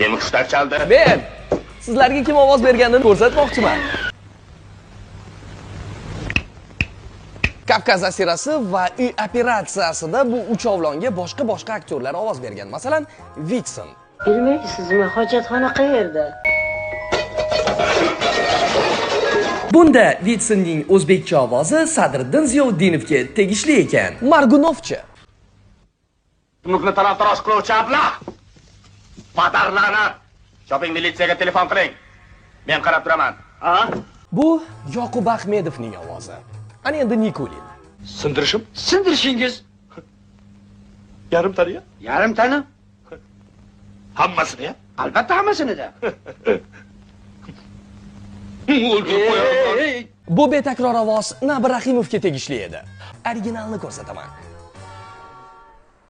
Kim hushtak chaldi? Men sizlarga kim ovoz berganini ko'rsatmoqchiman. Kavkaz asirasi va Uy operatsiyasida bu uchovlonga boshqa-boshqa aktyorlar ovoz bergan. Masalan, Vitson. Bilmaysizmi, hojatxona qayerda? Bunda Vitsonning o'zbekcha ovozi Sadriddin Ziyoddinovga tegishli ekan. Margunovchi. Mulkni talon-taroj qiluvchi ablah! Padarlanat! Choping, militsiyaga telefon qiling. Men qarab turaman. A? Bu Yoqub Ahmedovning ovozi. Ana endi Nikulin. Sindirishim? Sindirishingiz Yarimtani ya? yarimtani, Hammasini ya? albatta hammasini da. O'ldirib qo'yaman. Bu betakror ovoz Nabi Rahimovga tegishli edi. Originalni ko'rsataman.